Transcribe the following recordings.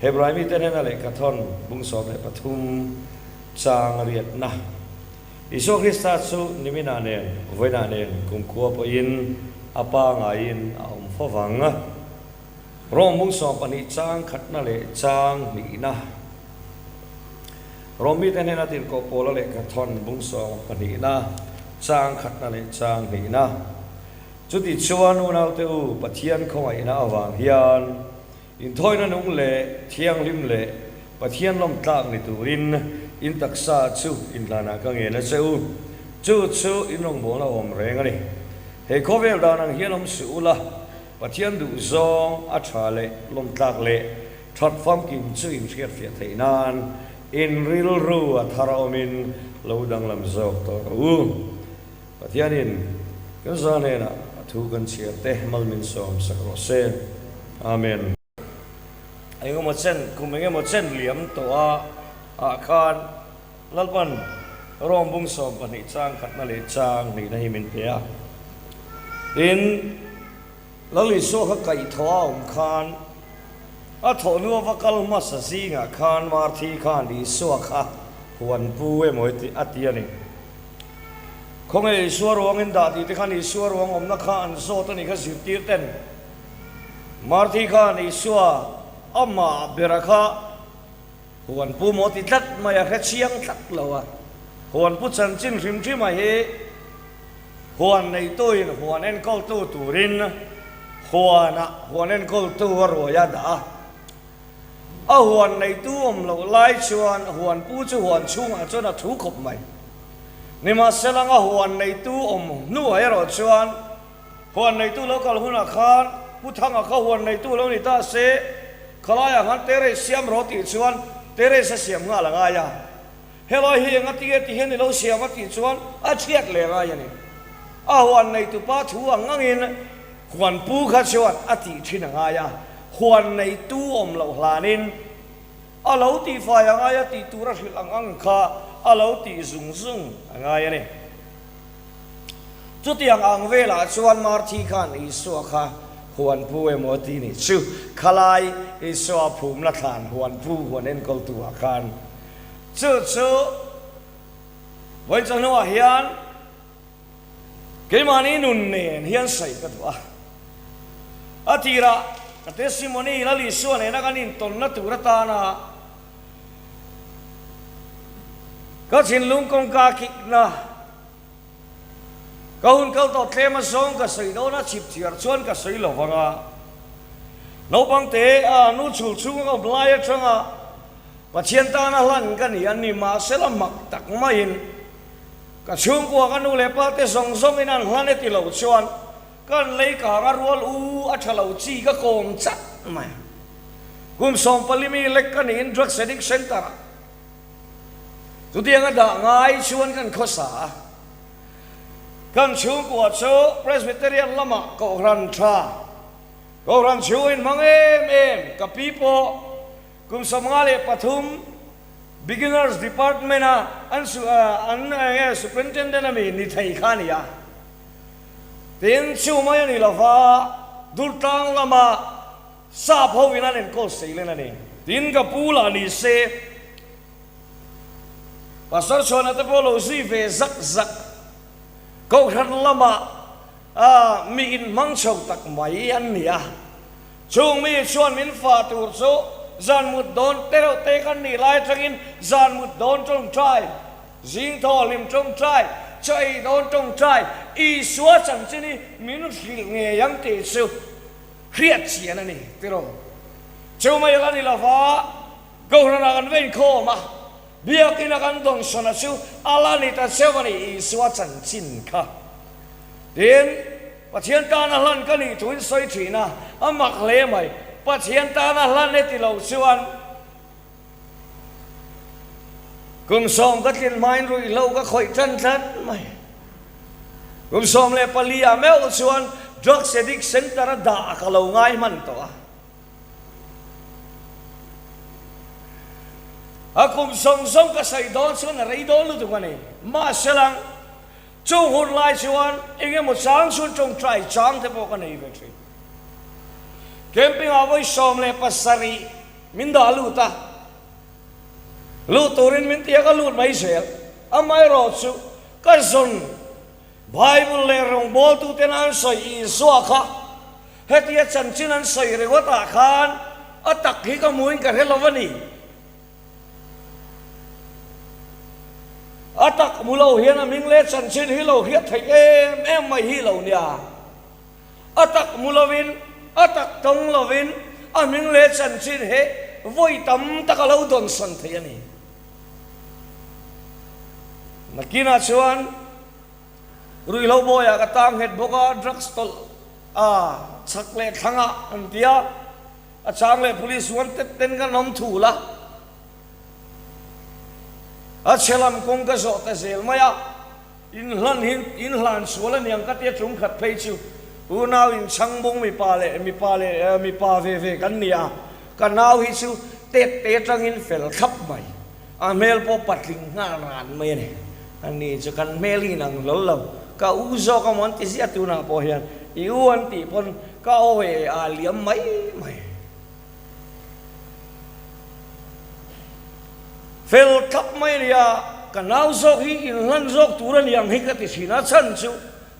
Hebrai mite hnena lehkha thawn bung 13 chang riatna. Isua Krista chu niminah nen, vawiinah nen kumkhua pawhin a pa ngaiin a awm fo vang. Rom bung 12 chang khatna leh chang hnihna. Rom mite hnena tirhkoh Paula lehkha thawn bung 12na chang khatna leh chang hnihna. Chuti chuan unaute u, Pathian khawngaihna avang hian inthawina nung leh thianghlim leh Pathian lawmtlak ni turin in taksa chu inhlanah ka ngen a che u. Chu chu in rawngbawlna awm reng a ni. He khawvel dan ang hian awm suh ula, Pathian duhzawng a tha leh lawmtlak leh that famkim chu in hriatfiah theih nan in rilru a thar awmin lo danglam zawk tawh rawh u. Pathianin kan za hnenah a thu kan chhiar te mal min sawm sak rawh se. Amen. Engemaw chen, kum engemaw chen liam tawh a ah khan Lalpan Rom bung 12 chang khatna leh chang hnihna hi min pe a. Tin, Lal Isua kha kaihthawh a awm khan a thawhnu a va kal hmasa zingah khan Marthi khan Isua kha huan pu emaw a ti a ni. Khawnge Isua ruang in dah tih te khan Isua ruang awmna kha an zawt a nih kha zirtir ten. Marthi khan Isua amah bera kha huan pu maw ti tlat mai a hre chiang tlat lo a. Huan pu chanchin hrim hrim a hi huan neituin huan enkawltu turin huanah huan enkawltu a ruai a dah a. A huan neitu awm loh lai chuan huan pu chu huan chhungah chuan a thu khawp mai. Nimahsela a huan neitu awm hnuah erawh chuan huan neitu lo kal hunah khan Pu Thanga kha huan neitu lo ni ta se, khalaiah khan terrace siam rawh tih chuan terrace a siam nghal a ngai a. Helai hi enga tinge ti hian i lo siam a tih chuan a chhiat leh ngai a ni. A huan neitupa thu ang angin huan pu kha chuan a tih thin a ngai a, huan neitu awm loh hlanin a lo tihfai a ngai a, tih tur a hrilh ang ang kha a lo tih zung zung a ngai a ni. Chutiang ang velah chuan Marthi khan Isua kha huan pu emaw ti nih chu khalai Isua phumna thlan huan pu huan enkawltu ah khan chu chu vawi chawhnuah hian keimahni nun nen hian sawi ka duh a. A tirah ka testimony Lal Isua nena kan intawnna tur atana Ka thinlung kawngka kikna ka hun kal tawh tlem a zawng ka sawi dawn a, chhip thiar chuan ka sawi lo vang a. Naupang te a nu chhul chhung a awm lai atanga Pathian tana hlan ka ni a ni mahsela mak tak maiin ka chhungkua ka nu leh pa te zawng zawngin an hlan e ti lo chuan kan lei kang a rual u a tha lo chi ka kawm chat mai. Kum 14 mi lek ka niin Drugs Addict Centre ah chutianga dah ngai chuan kan khawsa a. Kan chhungkua chu Presbyterian lamah Kohhran tha, Kohhran chhungin hmang em em ka pi pawh kum 53 Beginners Department a an an enge Superintendent ami ni thei kha a ni a. Tin, chu mai a ni lova Durtlang lama Sap ho in an enkawl sei len a ni. Tin, ka pu lah ni se, Pastor Chhuana te pawh lo zui ve zak zak. Kohhran lama mi inhmang chho tak mai an ni a. Chung mi chuan min fah tur chu zan mut dawn te reuh te kan nih lai atangin zan mut dawn tawngtai, zing thaw hlim tawngtai, chaw ei dawn tawngtai, Isua chanchin hi min hrilh ngei ang tih chu Hriat chian a ni tiraw? Chu mai la ni lova, Kohhranah kan va inkhawm a, Biakina kan dawnsawn a chu a la ni ta cheu a ni, Isua chanchin kha. Tin, Pathian tana hlan ka nih thuin sawi thin a, a mak hle mai. Pathian tana hlan e ti lo chuan kum 10 ka tlin hmain ruihhlo ka khawih tan tlat mai. Kum 14 ah meuh chuan Drugs Addict Centre a dah ka lo ngai hman tawh a. A kum zawng zawng ka sawi dawn chuan a rei dawn lutuk a ni. Mahselang, chung hun lai chuan eng emaw chang chuan tawngtai chang te pawh ka nei ve thin. Camping ah vawi 17. Min dah lut a, lut turin min ti a, ka lut mai zel. Amaherawhchu, ka zawn Bible leh rawngbawltuten an sawi Isua kha hetia chanchin an sawi ringawtah khan a tak hi ka hmuin ka hre lo a ni. A tak hmu lo hian a hming leh chanchin hi lo hriat theih em em mai hi lo nia. A tak hmu lovin, a tak tawng lovin a hming leh chanchin hi vawi tam tak a lo dawnsawn thei a ni. Nakinah chuan ruihhlo bawiah ka tang nghet bawk a, drugs tawlh a chhak leh thlangah an ti a, a chang leh police wanted ten kan awm thul a, a chhe lam kawng ka zawh ta zel mai a. Inhlan hi inhlan sual a niang ka tia tum khat phei chu unau in chhangbung mipa leh mipa leh mipa ve ve kan ni a, ka nau hi chu tet te atangin fel thlap mai, a hmel pawh patling nghal ran mai a ni. A ni chu kan hmel hi inang hlawl lo, ka u zawk a maw an ti ziah tunah pawh hian i u an tih pawn ka aw e a liam mai mai. Fel thlap mai a ni a, ka nau zawk hi inhlan zawk tur a ni ang hi ka ti thin a, chhan chu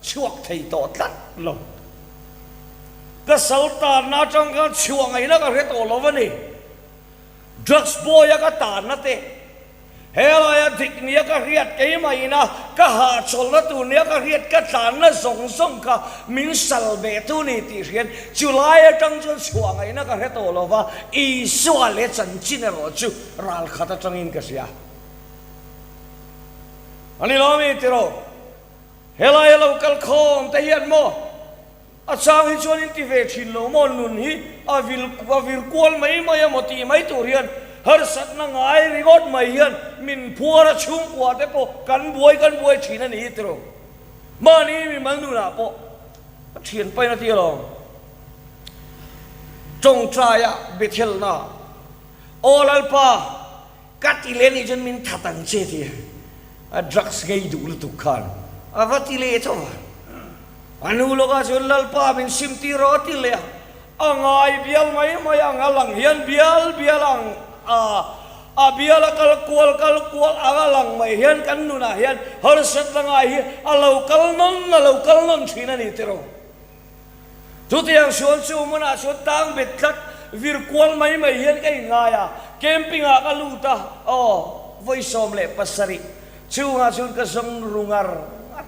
chhuak thei tawh tlat lo. Ka sal tanna atang khan chhuah ngaihna ka hre tawh lo a ni. Drugs boy a ka tanna te. He laia dik nia ka hriat keimahina ka hahchawlhna tur nia ka hriat ka tlanna zawng zawng kha min sal ve tu ni tih hriat chu lai atang chuan chhuah ngaihna ka hre tawh lo va, Isua leh chanchin erawh chu ral khat atangin ka hria. A ni lo mi tiraw? He laia lo kal khawm te hian maw? A chang hi chuan in ti ve thin lo maw nun hi a vil a vir kual mai mai a maw tih mai tur hian harsatna ngai ringawt mai hian min phuar a chhungkua te pawh kan buai kan buai thin a ni hi tiraw mahni mimal nunah pawh a thian pain a ti alawm tawngtaia Bethelna aw Lalpa Ka ti leh nih chuan min that ang che ti a drugs ngei duh lutuk khan a va ti leh tho a. A nu lawkah chuan Lalpa min sim tir rawh a ti leh a, a ngai bial mai mai ang a lang hian bial bial ang a, a bial a kal kual kal kual ang a lang mai hian kan nunah hian harsatna ngai hi a lo kal nawn a lo kal nawn thin a ni tiraw. Chutiang sual chu hmunah chuan tang bet tlat vir kual mai mai hian ka inngai a, camping ah ka lut a, aw, vawi 17 chungah chuan ka zawng ru ngar ngar.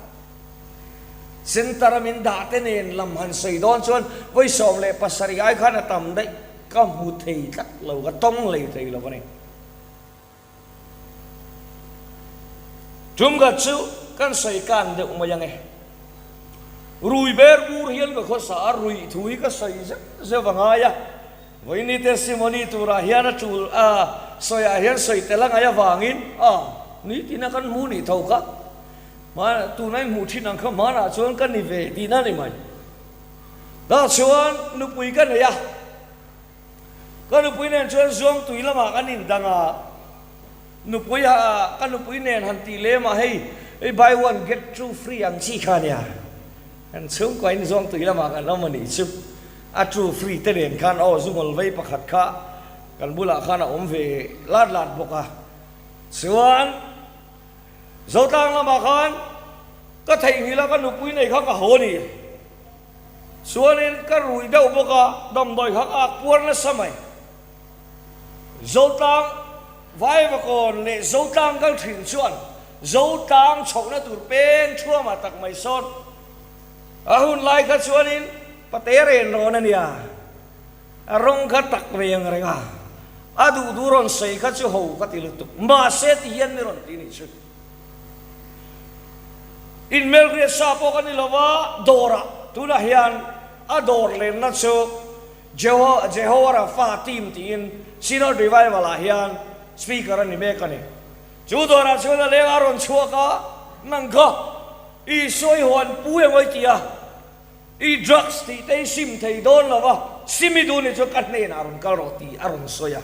Centre a min dah te nen lam han sawi dawn chuan vawi 17 ai khan a tam daih ka hmu thei tlat lo, ka tawng hlei thei lo a ni. Tumkhat chu kan sawi kan deuh mai ang e. Rui ber bur hian ka khawsa a, ruih thu hi ka sawi zeuh zeuh a ngai a. Vawiini testimony turah hian a tul a, sawiah hian sawi tel a ngaih avangin a, nitina kan hmu nih tho kha. Hma, tuna i hmuh thin ang kha hmanah chuan ka ni ve tihna a ni mai. Tah chuan nupui ka nei a. Ka nupui nen chuan Zuangtui lamah kan indang a, nupui ha ka nupui nen han tih lem a, hei hei buy one get two free ang chi kha ania, kan chhungkuain Zuangtui lamah kan awm a nih chu, a two free te nen khan aw zungawl vei pakhat kha kan bulah khan a awm ve lat lat bawk a, chuan Zotlang lamah khan ka theihnghilh a ka nupui nei kha ka haw a ni. Chuanin ka rui deuh bawk a, damdawi kha ka ak puar nasa mai. Zotlang Vaivakawn leh Zotlang kal thin chuan Zotlang chhohna tur peng thuamah tak mai sawn a hun lai kha chuanin pate ren rawn a nia, a rawng kha tak ve ang reng a, a duh duh rawn sawi kha chu ho ka ti lutuk, mahse ti hian mi rawn ti nih chu. Inhmelhriat sa pawh ka ni lo va, dawrah tunah hian a dawr lenna chu Jehovah Rapha team tiin Synod Revival ah hian speaker a ni mek a ni. Chu dawrah chuan a leng a rawn chhuak a, Nang kha Isua i huan pu emaw i ti a, I drugs tih te hi sim thei dawn lo va, sim i duh nih chuan ka hnenah rawn kal rawh tih a rawn sawi a.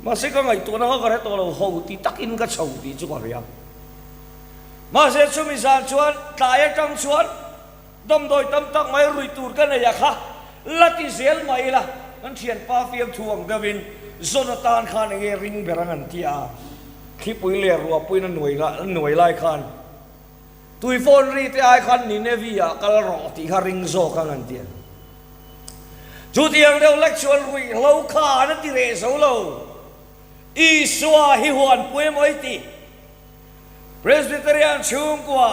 Mahse ka ngaihtuahna kha ka hre tawh lo, ho ti takin ka chho tih chu ka hria. Mahse chumi zan chuan tlai atang chuan damdawi tam tak mai ruih tur ka nei a kha la ti zel mai ila. Kan thianpa fiamthu ang deuhin zawn atan khan enge ring ber ang an ti a, thlipui leh ruahpuiin a nuai a nuai lai khan tui phone ri te ai khan Ninevi ah kal rawh tih kha ring zawk ang an ti a. Chutiang deuh lek chuan ruihhlo kha an a ti reh zo lo. Isua hi huanpui emaw i ti? Presbyterian chhungkua,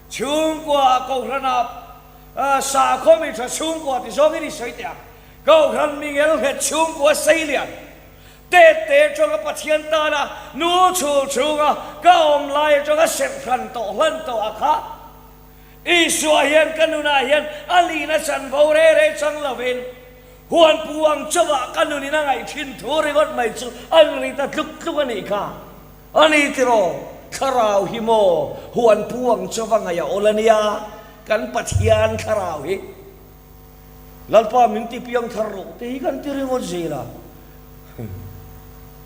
chhungkua Kohhranah Sakhaw mi tha chhungkua ti zawngin i sawi teh ang. Kohhran mi ngelnghet chhungkua seilian tet te atanga Pathian tana nu chhul chhunga ka awm lai atanga serh hran tawh hlan tawh a kha. Isua hian ka nunah hian a lihna chanvo re re chang lovin huanpu ang chauhah ka nunin a ngaih thin thu ringawt mai chu an ri ta tluk tluk a nih kha. A ni tiraw, thlarau hi maw huanpu ang chauha ngaih a awl a nia, kan Pathian thlarau hi. Lalpa min ti piang thar loh te hi kan ti ringawt zel a,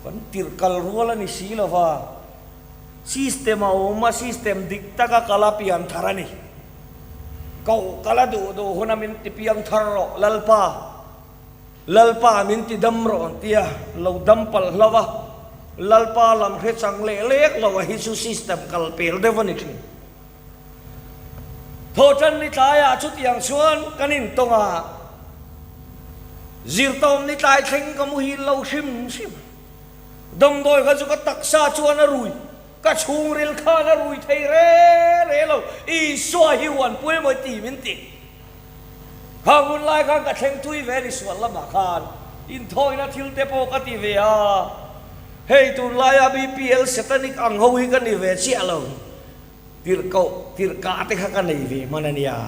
kan tirh kal rual a ni si lo va, system a awm a, system dik taka kal a pian thar a ni. Koh kal a duh duh huna min ti piang thar rawh Lalpa. Lalpa min ti dam rawh an tia, lo dam palh hlo a, Lalpa lam hre chang leh lek lo a hi chu system kal pel deuh a ni thin. Thawhtan ni tlaiah chutiang chuan kan intawng a, zirtawm ni tlai thleng ka muhil lo hrim hrim. Damdawi kha chu ka taksa chuan a rui, ka chhungril khan a rui thei re re lo, Isua hi huanpui emaw ti min ti. Khang hun lai khan ka thleng thui ve ni sual lamah khan inthawina thil te pawh ka ti ve a, hei tunlaia BPL satanic ang ho hi ka ni ve chiah lo, tirhkoh tirhkah te kha ka nei ve hman a nia,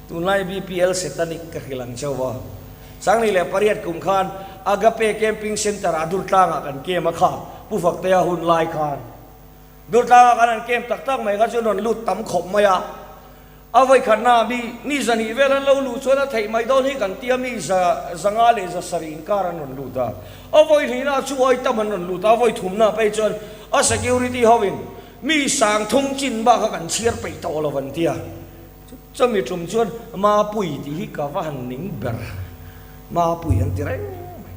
tunlai BPL satanic ka hrilh ang chauh a. 2008 kum khan Agape Camping Centre ah Durtlangah kan kem a kha, Pu Faktea hun lai khan Durtlangah khan an camp tak tak mai kha chu rawn lut tam khawp mai a. A vawikhatna mi mi zahnih vel an lo luh chuan a theih mai dawn hi kan tia mi za zanga leh za sarih inkar an rawn lut a. A vawihnihna chu awi tam an rawn lut a, a vawithumna phei chuan a security ho in mi sang thum chin bak kha kan chhiar peih tawh lo an tia. Chumi tum chuan Mapui tih hi ka va han ning ber, Mapui an ti reng mai.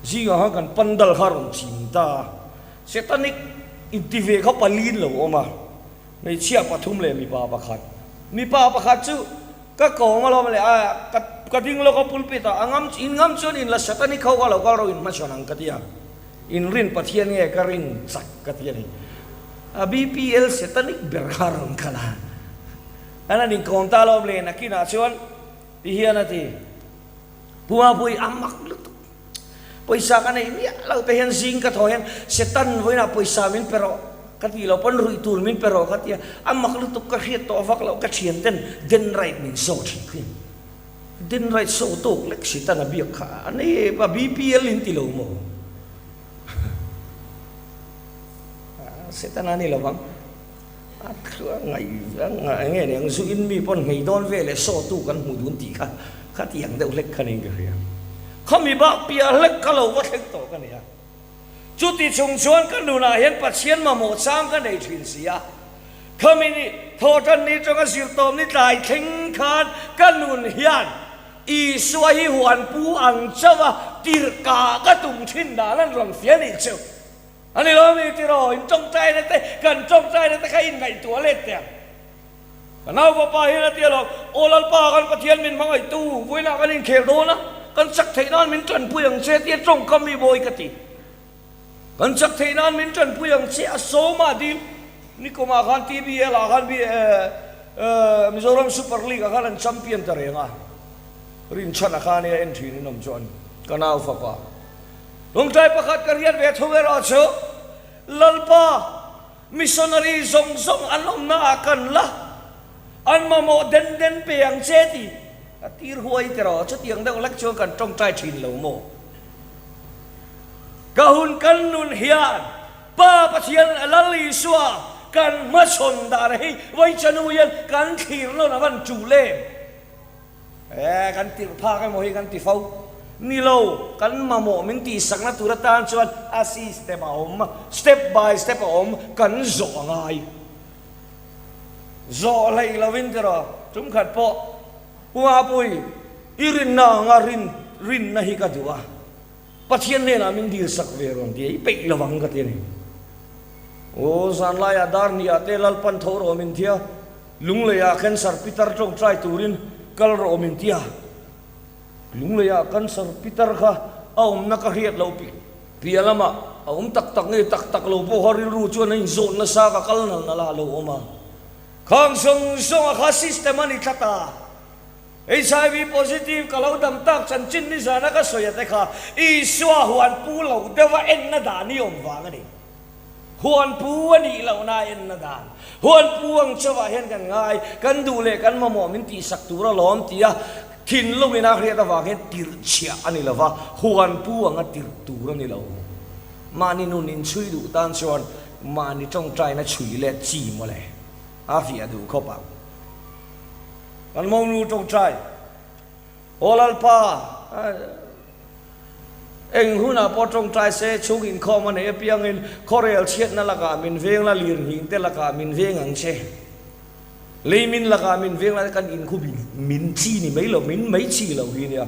Zingah khan kan pandal kha a rawn chim ta a, Setanic inti ve kha paliin lo awm a. Hmeichhia pathum leh mipa pakhat. Mipa pakhat chu ka kawng alawm le a, ka ka ding lawk a pulpit ah a ngam in ngam chuan in la satanic ho kha lo kal rawh in hmachhawn ang ka ti a, in rin Pathian nge ka rin chak ka ti a ni. A BPL satanic ber kha a rawn kal a, an han inkawm ta alawm le nakinah chuan ti hian a ti, Pumapui a mak lutuk. Pawisa ka nei miah lo te hian zing ka thaw hian Satan vawiinah pawisa min pe rawh ka tih loh pawn ruih tur min pe rawh ka ti a, a mak lutuk ka hriat tawh vak loh ka thian ten den right min zawh thin khi. Den right saw tawk lek Satan a biak kha a nei a BPL in ti lo maw? Satan a ni lovang a ngaih nge ni ang zu in mi pawn nghei dawn vel leh saw tu kan hmu dun tih kha khatiang deuh hlek kha niin ka hria. Khami bak piah hlek ka lo va thleng tawh ka ni a. Chuti chung chuan ka nunah hian Pathian mamawh chang ka nei thin si a. Khami ni thawhtan ni tanga zirtawm ni tlai thleng khan ka nun hian Isua hi huanpu ang chauh a tirhkah ka tum thin dan an rawn fiah nih chu. A ni lo mi tiraw, in tawngtaina te, kan tawngtaina te kha in ngaihtuah let teh ang. Ka nau fapa hian a ti alawm, Aw Lalpa kan Pathian min hmangaihtu, vawiinah kan inkhel dawn a, kan chak theih nan min tanpui ang che tia tawngkam i bawi ka ti. Kan chak theih nan min tanpui ang che a sawma dil. Nikumah khan TBL ah khan Mizoram Super League ah khan an champion ta reng a, Rinchhana khan nia en thin in awm chuan ka nau fapa. Lungtlai pakhat ka riat ve thung erawh chu Lalpa missionary zawng zawng an awmna ah kan la, an mamawh den den pe ang che ti a tir huai te rawh, chutiang deuh hlek chuan kan tawngtai thin lo maw? Ka hun kan nun hian Pa Pathian Lal Isua kan hmachhawn dan hi vawichanu hian kan thlir nawn a van tul em? E, kan tirh phak emaw hi kan ti fo. Ni lo, kan mamawh min tihsakna tur atan chuan a system a awm, step by step a awm, kan zawh a ngai. Zawh hleih lovin tiraw, tumkhat pawh Pu Mapui, i rinna anga rin, rinna hi ka duh a, Pathian hnenah min dilsak ve rawn ti a, i peih lo ang ka ti a ni. Aw, zanlaiah dar hniah te Lalpan tho rawh min ti a, Lungleiah cancer pitar tawngtai turin kal rawh min ti a, Lungleiah cancer pitar kha a awmna ka hriat loh piah lamah a awm tak tak nge tak tak lo pawh kha rilru chuan a inzawt nasa ka kal nal nal a lo awm a. Khang zawng zawnga kha system a ni tlat a, HIV positive ka lo dam tak chanchin nizana ka sawi a te kha Isua huan pu lo deuha enna dan i awm vang a ni. Huan pu a nih lohna enna dan. Huan pu ang chauhah hian kan ngai, kan duh leh kan mamawh min tihsak tur alawm tia thinlungin a hriat avang hian tirh chhiah a ni lova, huan pu anga tirh tur a ni lo. Mahni nun inchhui duh tan chuan mahni tawngtaina chhui let chi mawle a fiah duh khawp ang. Kan monu tawngtai, Aw Lalpa, eng hunah pawh tawngtai se chhung inkhawm a neih apiangin khawrel chhiatna lakah min veng la, lirnghing te lakah min veng ang che. Lei min lakah min veng la, kan inkhu min chi ni mai lo, min mai chi lo hi nia.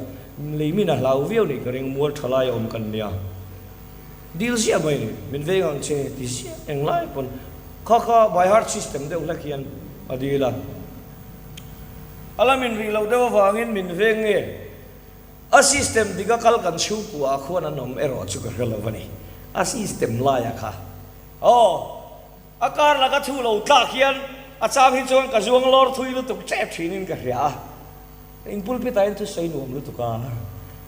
Lei min a hlau viau nih ka ring, mual tha lai a awm kan nia. Dil ziah mai ni, min veng ang che ti ziah englai pawn kha kha by heart system deuh hlek hian a dil a. A la min rih loh deuh avangin min veng nge? A system dik a kal kan chhungkua ah khuan an awm erawh chu ka hre lo a ni. A system laia kha aw a kar laka thu lo tlak hian a chang hi chuan ka zuang lawr thui lutuk tep thinin ka hria a. In pulpit ah hian thusawi nuam lutuk a,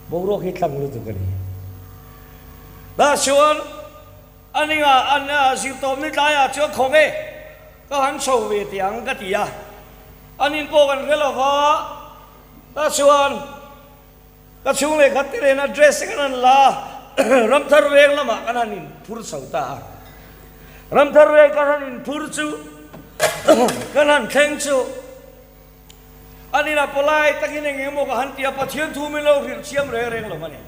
boruak hi tlang lutuk a ni. Tah chuan. A ninga an zirtawmni tlaiah chuan khawng e, ka han chho ve teh ang ka ti a, an in pawh kan hre lo va, tah chuan ka chhung leh khat te nen address te kan han la a, Ramthar veng lamah kan han inphur chho ta a, Ramthar veng kan han inphur chu kan han thleng chu an inah pawlai takin eng emaw ka han ti a, Pathian thu min lo hrilh chiam reng reng lo a ni.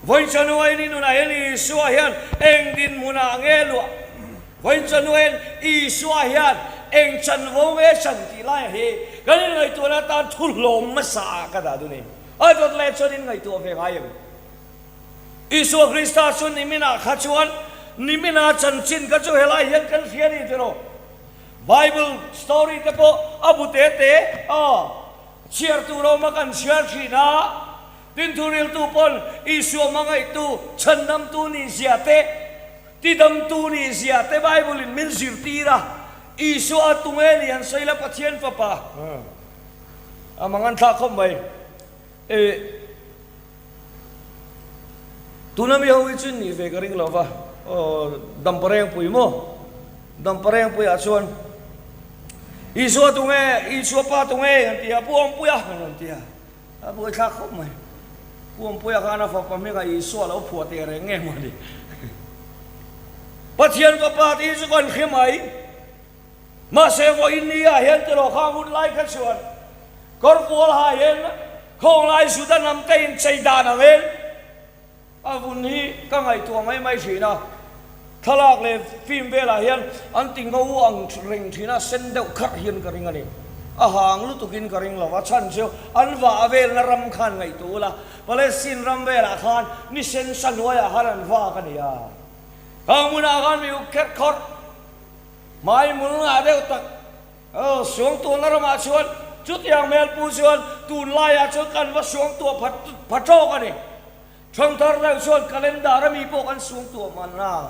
Vawiin chanuaiin i nunah hian Isua hian eng dinhmunah nge luah? Vawiin chanuaiin Isua hian eng chanvo nge chan tih laiah hi kan inngaihtuahna atan thu hlawm hmasa ah ka dah dun e. A dawt leh chuan inngaihtuah ve ngai em? Isua Krista chu niminah kha chuan nimina chanchin kha chu helai hian kan hria ni tiraw? Bible story te pawh a bu te te a chhiar tur awm a kan chhiar thin a. Tin thuriltu pawn Isua hmangaihtu, chhandamtu nih zia te, tidamtu nih zia te Bible in min zirtir a. Isua a tunge ni an sawi la Pathian fapa a mang an thlah khawp mai. E Tuna mi ho hi chu nih ve ka ring lo va, aw Damparengpui maw? Damparengpuiah chuan Isua tunge, Isua pa tunge an ti a, Pu Awmpuia an rawn ti a. A buaithlak khawp mai. Pu Awmpuia khan a fapa hmingah Isua lo phuah teh reng nge maw ni? Pathian fapa tih hi chu kan hre mai. Mahse vawiin ni ah hian tiraw khang hun lai kha chuan kawrfual ha hian khawnglai Juda hnam te inchei dan angin A vun hi ka ngaihtuah mai mai thin a, thlalak leh film velah hian an ti ngo ang reng thin a, sen deuh kharh hian ka ring a ni. A hang lutukin ka ring lo a chhan chu an vah velna ram khan ngaihtuah ula, Palestine ram velah khan ni sen sa hnuaiah khan an vak a ni a. Khang hmunah khan mi uk kherh khawrh, hmai mul ngah deuh tak, Aw, suangtuahna ramah chuan chutiang hmelpu chuan tunlaiah chuan kan va suangtuah phat pha tawk a ni. Thangthar deuh chuan calendar a mi pawh kan suangtuah hman a,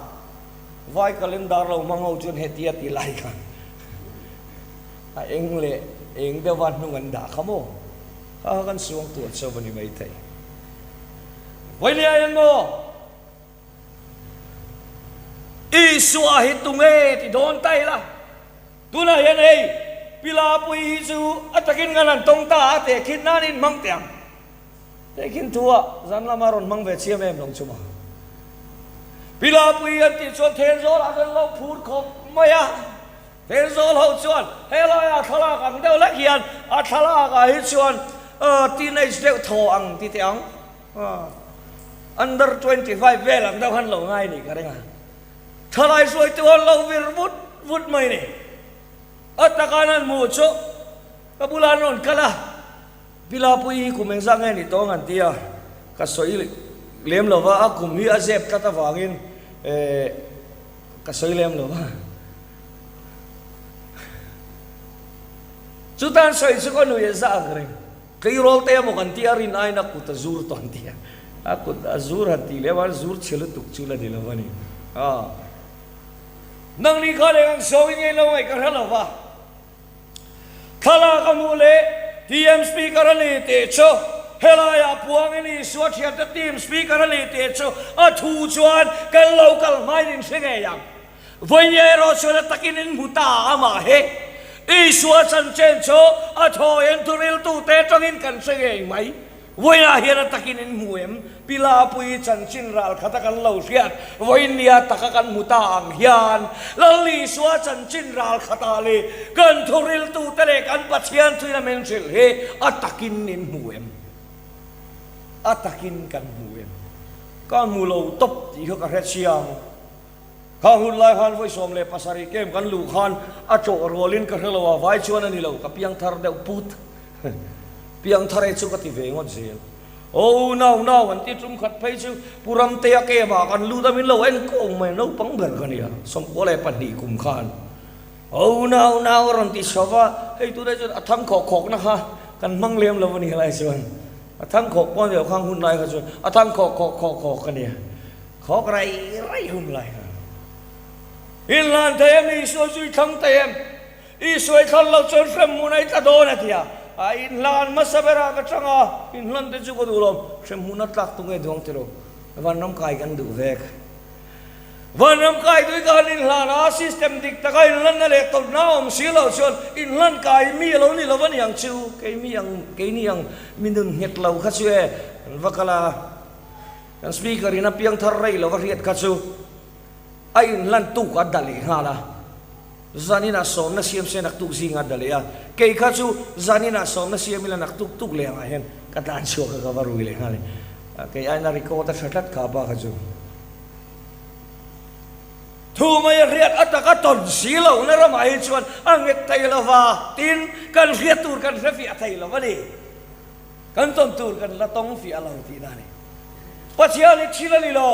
vai calendar lo hmang ho chuan hetia ti lai khan a eng leh eng deuha hnung an dah kha maw? Kha kha kan suangtuah chauh a ni maithei. Vawinia hian maw? Isua hi tunge ti dawn ta ila? Tunah hian hei Pilapui hi chu a takin kan han tawng ta a tehkhin nan in hmang teh ang. Tehkhin thu ah zan lama rawn hmang ve chiam em lawng chu ma. Pilapui an tih chuan Thenzawl ah kan lo phur khawp mai a. Thenzawl ho chuan helai ah thlalak ang deuh hlek hian a thlalak ah hi chuan teenage deuh thaw ang ti teh ang. Under 25 vel ang deuh han lo ngai nih ka ring a. Thalai hruaitu an lo vir vut vut mai ni. A taka an han hmuh chu ka bulah an rawn kal a. Pilapui hi kum engzah nge ni tawng an ti a, ka sawi lem lo va, a kum hi a zep tlat avangin eh ka sawi lem lo va. Chutan sawi chu ka nui a za ang reng. Tleirawl te emaw kan tia rin aiin a kut a zur tawh an ti a, a kut a zur han tih leh a zur chhe lutuk chu la ni lo a ni. Aw. Nangni kha leh ang sawi ngei lo ngaih ka hre lo va. Thlalak a hmuh leh TM Speaker a ni tih chu helaiah puangin Isua thiante team Speaker a ni tih chu a thu chuan kan lo kal hmain in hre ngei ang. Vawinia erawh chuan a takin in hmu ta amah hi Isua chanchin chu a thawiin thuriltute atangin kan hre ngei mai. Vawiinah hian a takin in hmu em? Pilapui chanchin ral khata kan lo hriat vawinia taka kan hmu ta ang hian Lal Isua chanchin ral khatah leh kan thuriltute leh kan Pathian thuin a min hrilh hi a takin in hmu em? A takin kan hmu em? Ka hmu lo tawp tih kha ka hre chiang. Kha hun lai khan vawi 17 kem kan luh khan a ṭawh rualin ka hre lo a, vai chuan a ni lo, ka piang thar deuh put. Piang thar e chu ka ti ve ngawt zel. Aw nau nau an ti tum khat phei chu Pu Ramtea kemah kan lut a min lo en kawng mai naupang ber ka nia 92 kum khan. Aw nau nau a rawn ti chho va, hei tunah chuan a thang khawk khawkna kha kan hmang lem lo a ni helai chuan. A thang khawk pawh a ni lo khang hun lai kha chuan a thang khawk khawk khawk khawk ka nia. Khawk rai rai hun lai kha. Inhlan thei em Isua chu i thlang thei em? Isua i thlan loh chuan hremhmun a i tla dawn a ti a. A inhlan hmasa berah ka chang a, inhlan te chu ka duh lo. Hremhmun a tlak tu nge duang ti lo. Vanram kai kan duh vek. Vanram kai tui ka han inhlan a, system dik taka inhlanna leh tawlhna a awm si loh chuan inhlan kai mi a lo ni lo a niang chu. Keimi ang, keini ang mi nun nghet lo kha chu e, kan va kal a. Kan speaker in a piang thar rei lo a hriat kha chu a inhlan tuk a da leh nghal a, zanin ah sawmna siam se naktuk zinga a da leh a, kei kha chu zanin ah sawmna siam ila naktuk tuk leh angah hian ka tlan chhuak a ka va rui leh nghal e, kei aiin a record a tha tlat kha pa kha chu. Thu mai a hriat a taka tawn si lo na ramah hi chuan a nghet thei lo va, tin kan hriat tur kan hre fiah thei lo a ni. Kan tawn tur kan la tawng fiah lo tihna a ni. Pathian hi thil a ni lo,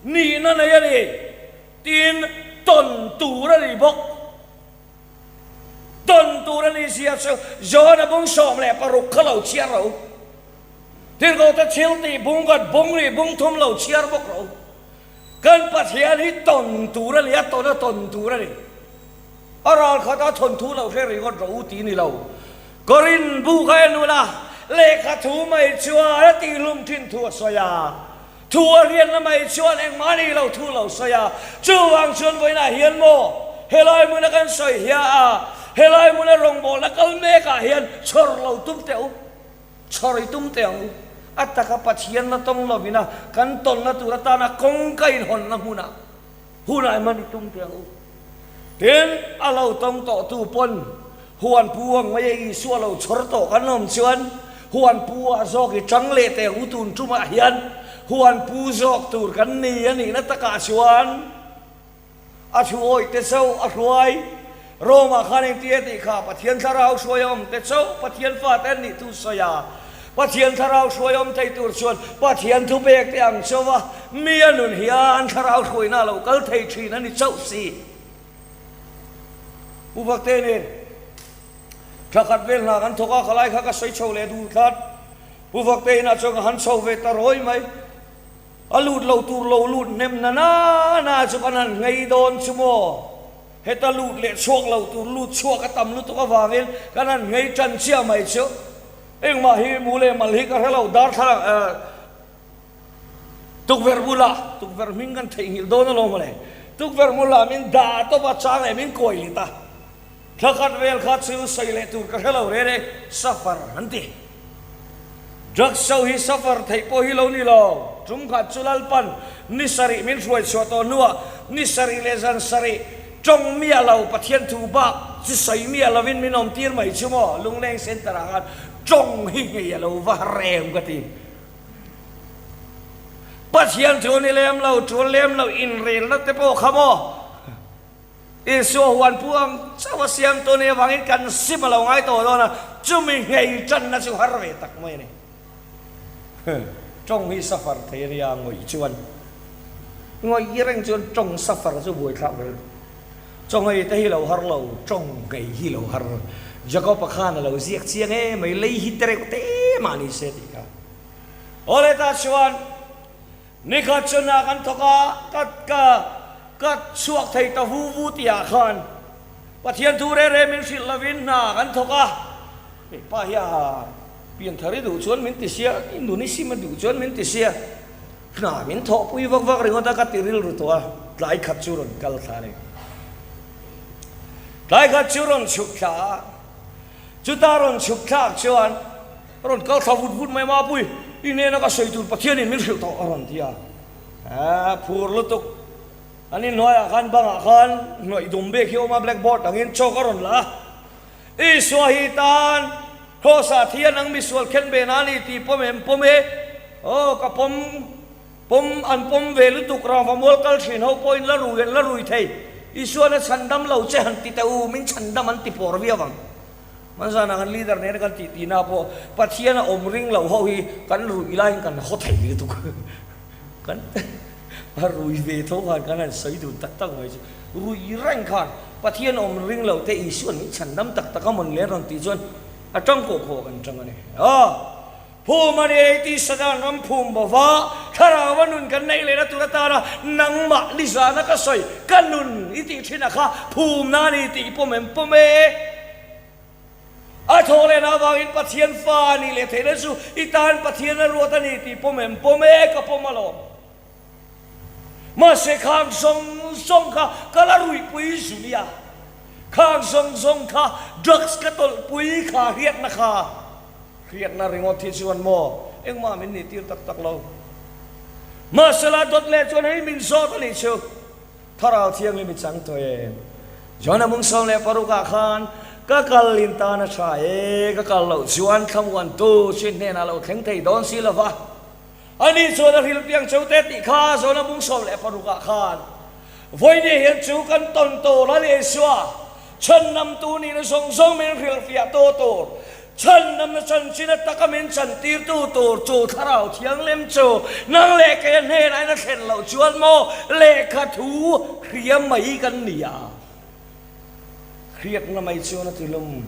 nihna nei a ni, tiin tawn tur a ni bawk. Tawn tur a ni zia chu John-a bung 16 kha lo chhiar ro. Tirhkohte thil tih bung khat bung rih bung thum lo chhiar bawk ro. Kan Pathian hi tawn tur a ni, a tawn a tawn tur a ni. A ral khat a thawnthu lo hre ringawt rawh u ti ni lo. Korin bu kha en ula, lehkha thu mai chuan a tihhlum thin thu a sawi a. Thu a rianna mai chuan engmah ni lo thu lo sawi a. Chuvang chuan vawiinah hian maw helai hmuna kan sawi hia a, helai hmuna rawngbawlna kal mekah hian chhawr lo tum teh u, chhawr i tum teh ang u. A taka Pathian la tawng lovina kan tawnna tur atana kawngka inhawnna hmunah Hunah hman i tum teh ang u. Tin, a lo tawng tawhtu pawn huan pu ang mai a Isua lo chhawr tawh kan awm chuan huan pu ah zawk i chang leh teh ang u tun tumah hian huan pu zawk tur kan ni a nihna takah chuan a thu awih te chauh a hruai. Rome-ah khan engti a tih kha Pathian thlarau hruai a awm te chauh Pathian fate an nih thu sawi a. Pathian thlarau hruai awm thei tur chuan Pathian thu pek te ang chauh a, mi a nun hian thlarau hruaina a lo kal thei thin a ni chauh si. Pu Vakte nen thla khat vel hna kan thawk a, khalai kha ka sawi chho leh duh tlat. Pu Vakte inah chuan ka han chho ve ta rawi mai. A lut lo tur lo lut hnem na na na chu kan han nghei dawn chu maw? Heta lut leh chhuak lo tur lut chhuak a tam lutuk avangin kan han nghei tan chiah mai chu. Engmah hi mu leh mal hi ka hre lo, darthlalang eh tukverh bulah tukverh hming kan theihnghilh dawn alawm mawle. Tukverh bulah min dah tawp a, chang leh min kawi lit a. Thla khat vel kha chu sawi leh tur ka hre lo reng e, suffer an ti. Drugs ho hi suffer theih pawh hi lo ni lo. Tum khat chu Lalpan ni sarih min hruai chhuah tawh hnuah ni sarih leh zan sarih tawng miah lo Pathian thu bak chu sawi miah lovin min awm tir mai chu maw Lungleng Centre ah khan tawng hi ngei a lo va rem ka ti. Pathian thu ni lem lo, tul lem lo inrelna te pawh kha maw. Isua huan pu ang chauh a siamtu a nih avangin kan sim a lo ngai tawh dawn a, chumi nghei tanna chu har ve tak mai a ni. Tawng hi safar thei a nia ngawih chuan ngawih reng chuan tawng safar chu buaithlak vel. Chawnghei te hi lo har lo, tawng nghei hi lo har. Jakob-a khan a lo ziak chiang em mai, lei hi tereuh te mah ni se tih kha. Awle ta chuan Nikhat chu hna kan thawk a, ka ka ka chhuak thei ta vu vu tihah khan Pathian thu reh reh min hrilh lovin hna kan thawk a. Hei pa hi a pianthar i duh chuan min ti sia, i nun i sim a duh chuan min ti sia, hna min thawhpui vak vak ringawt a ka ti rilru tawh a, tlai khat chu rawn kal thla a ni. Tlai khat chu rawn chhuk thla a, chuta rawn chhuk thlak chuan A rawn kal thla vut vut mai Mapui, i hnena ka sawi tur Pathianin min hrilh tawh a rawn ti a. Aa phur lutuk. An inhnuaiah khan bangah khan hnuaih dum bik hi a awm a, blackboard angin chalk a rawn la a. Isua hi tan Kraws-ah thi a nang misual khen ve na a ni tih pawm em pawm e. Aw ka pawm pawm an pawm ve lutuk rangva mual kal thin ho pawhin la rui an la rui thei. Isuan a chhandam lo che han ti teh u, min chhandam an ti pawr viau ang. Hmanzana kan leader nena kan tih tihna pawh Pathian a awm ring lo ho hi kan ruih laiin kan haw thei lutuk. Kan a rui ve tho khan kan han sawi dun tak tak mai chu. Ruih reng khan Pathian awm ring lo te Isuan min chhandam tak tak a mawn le an rawn tih chuan a tang kawh kawh kan tang a ni. Aw! Phum a ni ei tih Satan ram phum bo va, thlarau a nun kan neih lehna tur atana nangmah nizana ka sawi ka nun i tih thin a kha phumna a ni tih i pawm em pawm e. A thawh lehna avangin Pathian fa a nih leh theihna chu i tan Pathian a ruat a ni tih pawm em pawm e ka pawm alawm. Mahse khang zawng zawng kha ka la ruihpui zu nia, khang zawng zawng kha drugs ka tawlhpui kha hriatna kha. Hriatna ringawt hi chuan maw engmah min nih tir tak tak lo. Mahsela dawt leh chuan hei min zawt a nih chu. Thlarau Thianghlim i chang tawh em? John-a mung 16 ah khan ka kal in tan a tha e, ka kal loh chuan thlamuantu chu hnenah lo thleng thei dawn si lova. Ani chuan a hrilh piang cheu te tih kha John-a mung 16 ah khan vawiin hian chu kan tawn tur a ni Isua chhandamtu nihna zawng zawng min hrilhfiah tu tur Chhandamna chanchin a taka min chantirtu tur chu Thlarau Thianghlim chu nang leh kei a hnenah in a thlen loh chuan maw lehkha thu hria mai kan ni a, hriatna mai chuan a ti lum.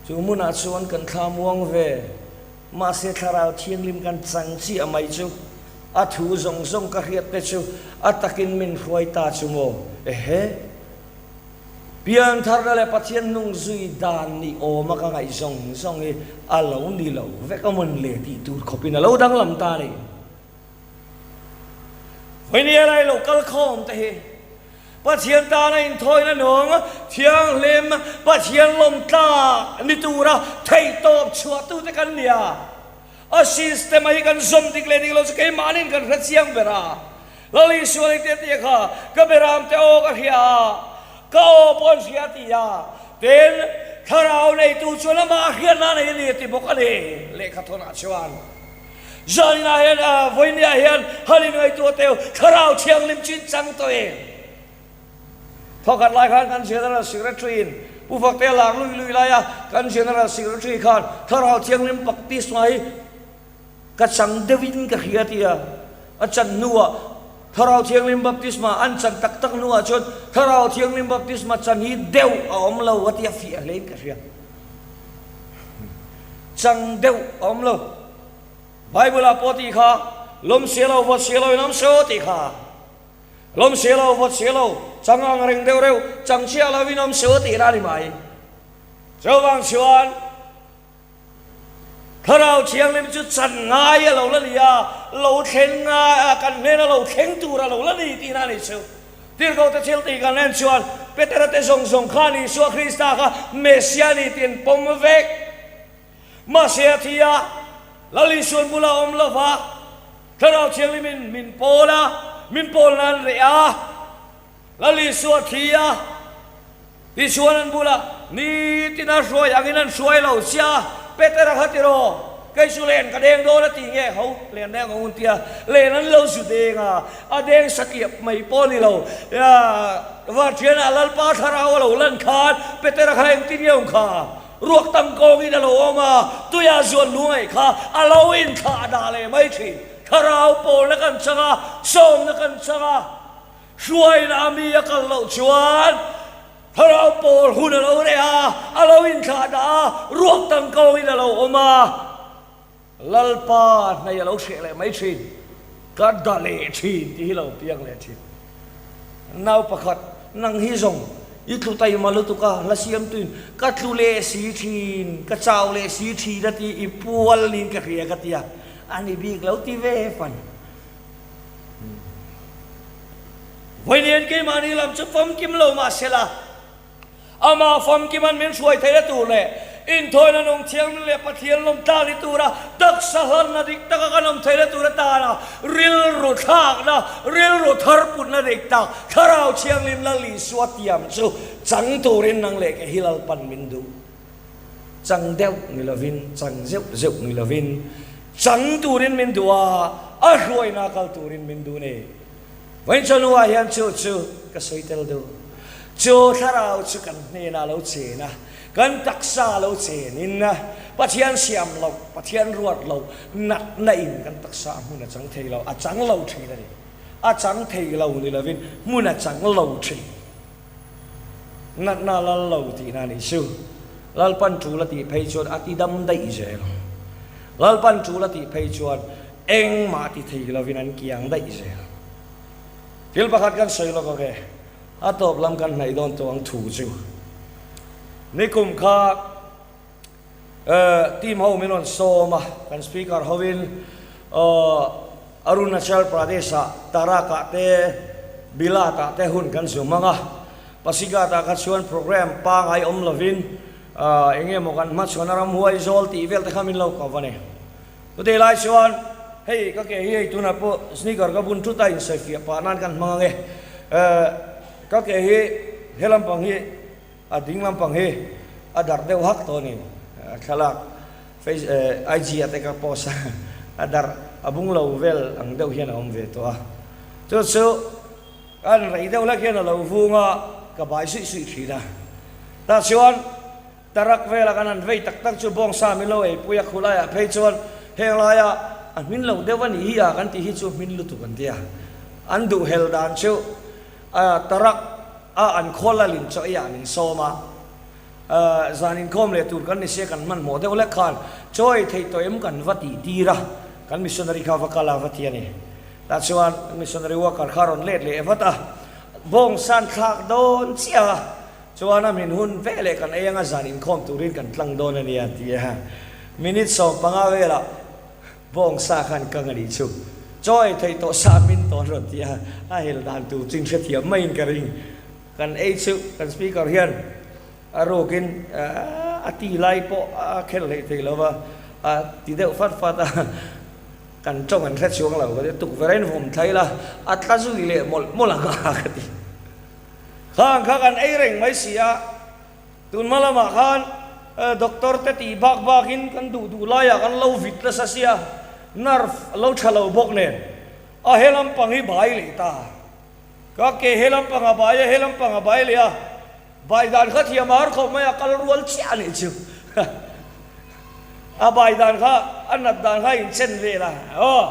Chu hmunah chuan kan thla muang ve, mahse Thlarau Thianghlim kan chang chiah mai chu a thu zawng zawng ka hriat te chu a takin min hruai ta chu maw? Ehe! Piantharna leh Pathian nung zui dan ni awma ka ngaih zawng zawng hi a lo ni lo vek a mawn le tih tur khawpin a lo danglam ta a ni. Vawinia lai lo kal khawm te hi Pathian tana inthawina nung thianghlim Pathian lawmtlak ni tura theihtawp chhuahtute kan ni a. A system a hi kan zawm dik leh dik lo chu keimahniin kan hre chiang ber a. Lal Isua nih teh tih kha ka beram te aw ka hria a, ka aw pawh an hria ti a, tin thlarau neitu chuan amah hriatna a nei a ni a ti bawk a ni lehkha thawnah chuan. Zaninah hian vawinia hian han inngaihtuah teu thlarau thianghlim chu in chang tawh em? Thawkhat lai khan kan General Secretary in Pu Fakte a lar lui lui lai a, kan General Secretary khan Thlarau Thianghlim Baptisma hi ka chang deuhin ka hria ti a, a chan hnuah Thlarau Thianghlim Baptisma an chan tak tak hnuah chuan Thlarau Thianghlim Baptisma chan hi deuh a awm lo a ti a fiah hlein ka hria. Chang deuh a awm lo. Bible ah pawh tih kha lawm si lo, vawt si lo in awm se tih kha. Lawm si lo, vawt si lo, chang ang reng deuh reuh, chang chiah lo in awm suh tih la ni mai. Chuvang chuan Thlarau Thianghlim chu chan ngai a lo la ni a, lo thleng ngai a, kan hnena lo thleng tur a lo la ni tihna a ni chu. Tirhkohte thil tih kan en chuan Petera te zawng zawng khan Isua Krista kha Messia ni tih an pawm vek. Mahse a thi a, Lal Isuan bula awm lova, Thlarau Thianghlimin min pawl a, min pawl nan reh a, Lal Isua thi a, tichuan an bulah nitin a hruai angin an hruai lo sia, Petera kha tiraw? Kei chu len ka deng dawn a ti nge ho len deng ang un tia len an lo zu deng a, a deng satliap mai pawh a ni lo. Varṭianah Lalpa thlarau a lo lan khan Petera kha engtin nge awm kha? Ruak tam kawngin a lo awm a, tuia zuan lungaih kha a lo inthlah dah leh mai thin. Thlarau pawlna kan chang a, sawmna kan chang a, hruaina a mi a kal loh chuan Thlarau pawl hun a lo reh a, a lo inthlah dah a, ruak tam kawngin a lo awm a, Lalpa hnei a lo hreh leh mai thin, ka da leh thin tih hi lo piang leh thin. Nau pakhat, nang hi zawng i tlu taima lutuk a, hla siamtuin ka tlu leh si thin, ka chau leh si thin a ti, i pual niin ka hria ka ti a, a ni bik lo ti ve fan. Vawiin keimahni lam chu famkim lo mah sela, Amah famkiman min hruai theihna tur leh inthawina nung thianghlim leh Pathian lawmtlak ni tura taksa hlanna dik taka kan awm theihna tur atana rilru thlakna, rilru thar putna dik tak, Thlarau Thianghlim Lal Isua tiam chu chang turin nang leh kei hi Lalpan min duh. Chang deuh ni lovin, chang zeuh zeuh ni lovin, chang turin min duh a, a hruaina kal turin min duh ni. Vawiin hian chu chu ka sawi tel deuh. Chu thlarau chu kan hnenah lo chen a, kan taksa lo chenin Pathian siam loh, Pathian ruat loh natna in kan taksa hmun a chang thei lo, a chang lo thin a ni. A chang thei lo ni lovin hmun a chang lo thin. Natna lal lo tihna a nih chu. Lalpan tul a tih phei chuan a ti dam daih zel. Lalpan tul a tih phei chuan engmah ti thei lovin an kiang daih zel. Thil pakhat kan sawi lawk ang e, a tawp lam kan hnaih dawn tawh ang thu chu. Nikum kha team ho min rawn sawm a, kan speaker hovin Arunachal Pradesh-ah Tarak-ah te Bilat-ah te hun kan zu hmang a, Pasighat-ah kha chuan programme pangai awm lovin eng nge maw kan hmachhawn a ramhuai zawl tih vel te kha min lo ko va ni. Chutih lai chuan hei ka ke hi hei tunah pawh sneaker ka bun thut a insawifiah pah nan kan hmang ang e. Ka ke hi he lampang hi a ding lampang hi a darh deuh hak tawh a ni. Thlalak face IG ah te ka post a, a darh a bung lo vel ang deuh hian a awm ve tawh a. Chu chu kan rei deuh hlek hian a lo vung a, ka bai suih suih thin a. Tah chuan Tarak vela kan han vei tak tak chu bawngsa min lo eipui a, khulaiah phei chuan heng laia a hmin lo deuh a nih hi a kan tih hi chu hmin lutuk an ti a. An duh hel dan chu tarak a an khawl a lin chaw eiah min sawm a, zan inkhawm leh tur kan ni sia kan hmanhmawh deuh hlek khan chaw ei theih tawh em kan va tih tir a, kan missionary kha va kal a va ti a ni. Tah chuan missionary worker kha a rawn let leh vat a, bawngsa an thlak dawn chiah a. Chuan a min hun ve leh kan ei anga zan inkhawm turin kan tlang dawn a nia ti a, minute 15 velah bawngsa khan kang a nih chu. Chaw ei theih tawh sa min tawn rawn ti a, a hel dan tur chu inhrethiam maiin ka ring. Kan ei chu kan speaker hian a rukin a ti lai pawh a khel hleih thei lo va, a ti deuh fat fat a, kan tawng an hre chuang lo ka ti, tukverh a invawm thlai la, a tla zui leh mawlh mawlh ang a ka ti. Khang kha kan ei reng mai si a, tun hma lamah khan doctor te tih bak bakin kan duh duh laiah kan lo vit nasa sia, nerve a lo tha lo bawk nen a he lampang hi bai leh ta. Ka ke he lampang a bai a, he lampang a bai leh a, bai dan kha thiam a har khawp mai a, kal rual chiah a nih chu. A bai dan kha a nat dan kha a inchen vel a, aw.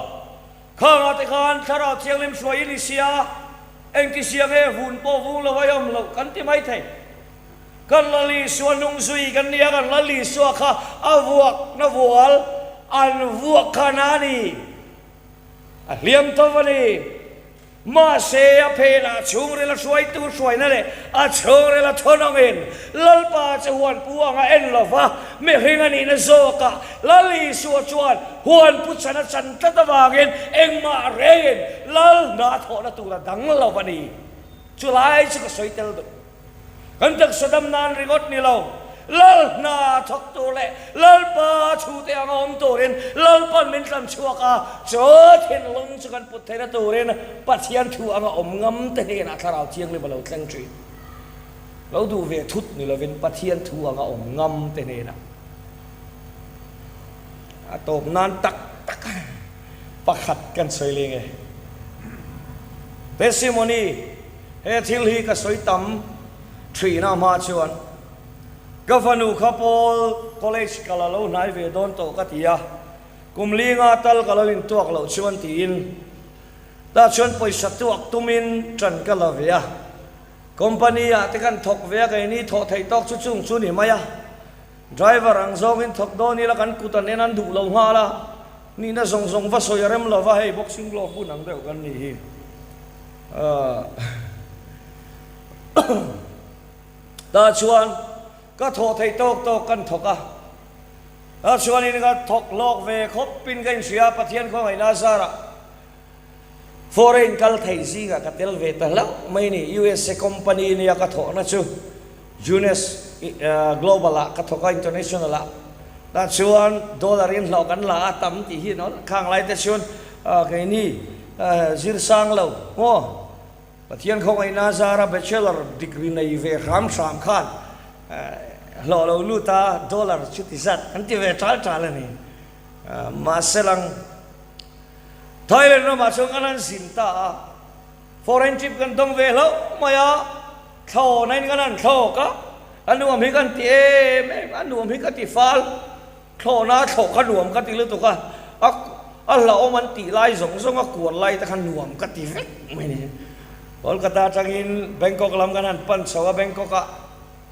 Khangah te khan Thlarau Thianghlim hruai i ni sia, engti sia nge vun pawh vung lo a awm loh kan ti mai thei. Kan Lal Isua nung zui kan nia, kan Lal Isua kha a vuakna vual an vuak kha na a ni, a hliam tho a ni. Mahse, a phenah chhungril a hruaitu hruaina leh a chhungril a thawnawngin Lalpa chu huanpu anga en lo va, mihring a nihna zawkah Lal Isua chuan huanpu chan a chan tlat avangin engmah rengin Lal hna thawhna tur a dang lo a ni. Chulai chu ka sawi tel duh. Kan taksa dam nan ringawt ni lo, Lal hna thawk tur leh Lalpa chhute anga awm turin Lalpan min tlan chhuak a, chu thinlung chu kan put theihna turin Pathian thu anga awm ngam te hnenah Thlarau Thianghlim a lo thleng thin. Lo duh ve thut ni lovin Pathian thu anga awm ngam te hnenah. A tawp nan tak tak pakhat kan sawi leng e. Testimony, He thil hi ka sawi tam thihna hma chuan ka fanu kha Paul College ka la lo hnai ve dawn tawh ka ti a, kum linga tal ka lo intuak loh chuan tiin tah chuan pawisa tuak tumin ṭan ka la ve a. Company ah te kan thawk ve a, keini thawh theih tawk chu chung chu ni mai a. Driver ang zawngin thawk dawn ila kan kut an en an duh lo nghal a, nihna zawng zawng va sawi a rem lo va, hei boxing glove bun ang deuh kan nih hi. Tah chuan ka thawh theih tawk tawk kan thawk a, tah chuanin ka thawk hlawk ve khawpin ka inhria a, Pathian khawngaihna zarah Foreign kal thei zingah ka tel ve ta hlauh mai ni. USA company nia ka thawhna chu Junes Global ah ka thawk a, international ah. Tah chuan dollar in hlawh kan la a tam tih hi an khang lai te chuan keini zir sang lo maw Pathian khawngaihna zara bachelor degree nei ve hram hram khan hlawh lo lut a dollar chuti zat an ti ve tal tal a ni. Mahse lang Thailand ramah chuan kan han zin ta a, foreign trip kan dawng ve hlauh mai a, thlawhna in kan han thlawk a, a nuam hi kan ti em em, a nuam hi ka ti fal, thlawhna a thlawh kha nuam ka ti lutuk a, a a hlauhawm an tih lai zawng zawng a kual lai te kha nuam ka ti vek mai ni. Kolkata atangin Bangkok lam kan han pan chho a, Bangkok ah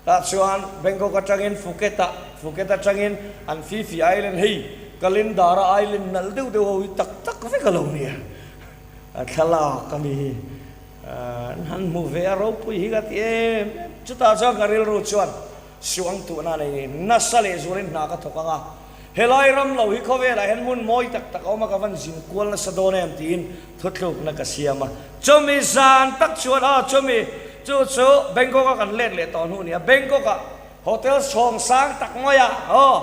Tah chuan Bangkok atangin Phuket ah, Phuket atangin an Phi Phi Island hei Kalendara Island nalh deuh deuh ho hi tak tak vek a lo nia. A thlalak a ni hi. An han hmu ve a ropui hi ka ti em em. Chutah chuan ka rilru chuan suang tuhna nei nasa leh zualin hna ka thawk ang a. Helai ram lo hi khawvelah hian hmun mawi tak tak a awm a, ka van zin kual nasa dawn em tiin Thutlukna ka siam a, chumi zan tak chuan aw chumi chu chu Bangkok a kan let leh tawh hnu nia, Bangkok ah hotel chhawng sang tak mai ah aw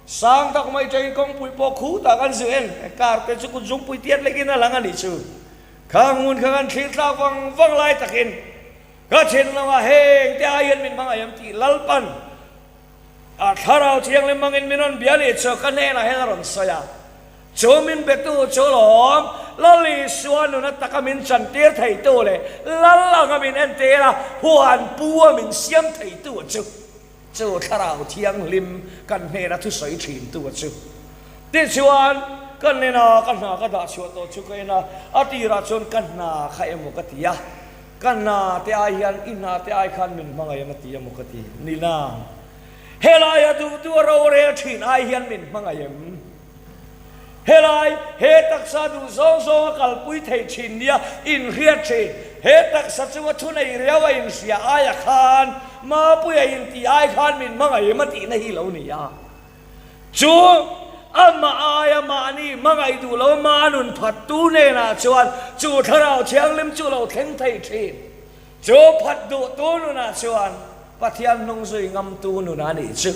sang tak mai atangin kawngpui pawh khutah kan zu en, car te chu kut zungpui tiat lekin a lang a nih chu, khang hmun kha kan thlir tlak vang vang lai takin ka thinlungah heng te ai hian min hmangaih em tih Lalpan A Thlarau Thianghlim hmangin min rawn bia leh chu ka hnenah hian a rawn sawi a, chu min betu chu lawm Lal Isua nuna taka min chantir theitu leh Lal anga min entir a, huan pu a min siam theitu chu, chu Thlarau Thianghlim kan hnena thusawi thintu chu. Tichuan, ka hnena ka hna ka dah chhuah tawh chu ka en a, a tirah chuan ka hna kha emaw ka ti a, Ka hna te ai hian i hna te ai khan min hmangaih em a ti emaw ka ti. Nina, Helai a duhtu a rorel thin ai hian min hmangaih em? Helai, he taksa duh zawng zawng a kalpui thei thin nia inhriat thin, he taksa chunga thunei riau a inhria aia khan Mapuia intih ai khan min hmangaih em a tihna hi lo ni a. Chu amah aia mahni hmangaih duh lo ma nun phattu hnenah chuan chu Thlarau Thianghlim chu lo thleng thei thin. Chu phat duhtu nunah chuan Pathian hnung zui ngamtu nunah a nih chu.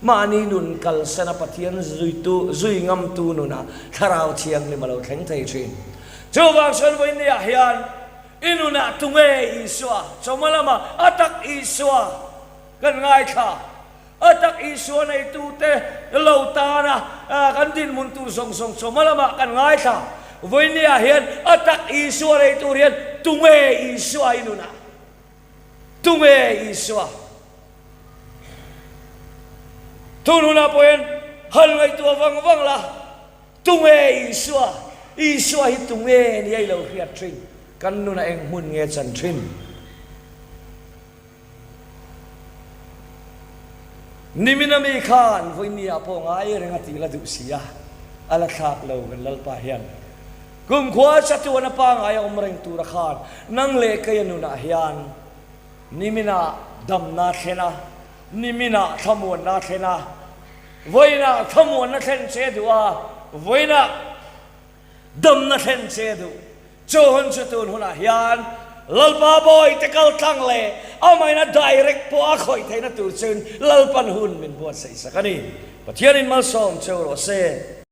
Mahni nun kalsana Pathian zuitu zui ngamtu nunah Thlarau Thianghlim a lo thleng thei thin. Chuvang chuan vawinia hian i nunah tunge Isua, chawhma lama a tak Isua kan ngaithla. A tak Isua neitute lo tana kan dinhmun tur zawng zawng chawhma lamah kan ngaithla. Vawinia hian a tak Isua nei tur hian tunge Isua i nunah? Tunge Isua? Tun hunah pawh hian han ngaihtuah vang vang la, tunge Isua? Isua hi tunge nia i lo hriat thin? Kan nunah eng hmun nge chan thin? Nimina mi khan vawinia pawh ngai reng a tih la duh si a, a la thlak lo kan Lalpa hian. Kumkhua chatuan a pangai a awm reng tura khan nang leh kei a nunah hian nimina damna thlen a, nimina thlamuanna thlen a, vawiinah thlamuanna thlen che duh a, vawiinah Damna thlen che duh. Chu hun chu tun hunah hian Lalpa bawite kal tlang leh amaina direct pawh a khawih theihna tur chuin Lalpan hun min buatsaih sak a ni. Pathianin malsawm cheu rawh se.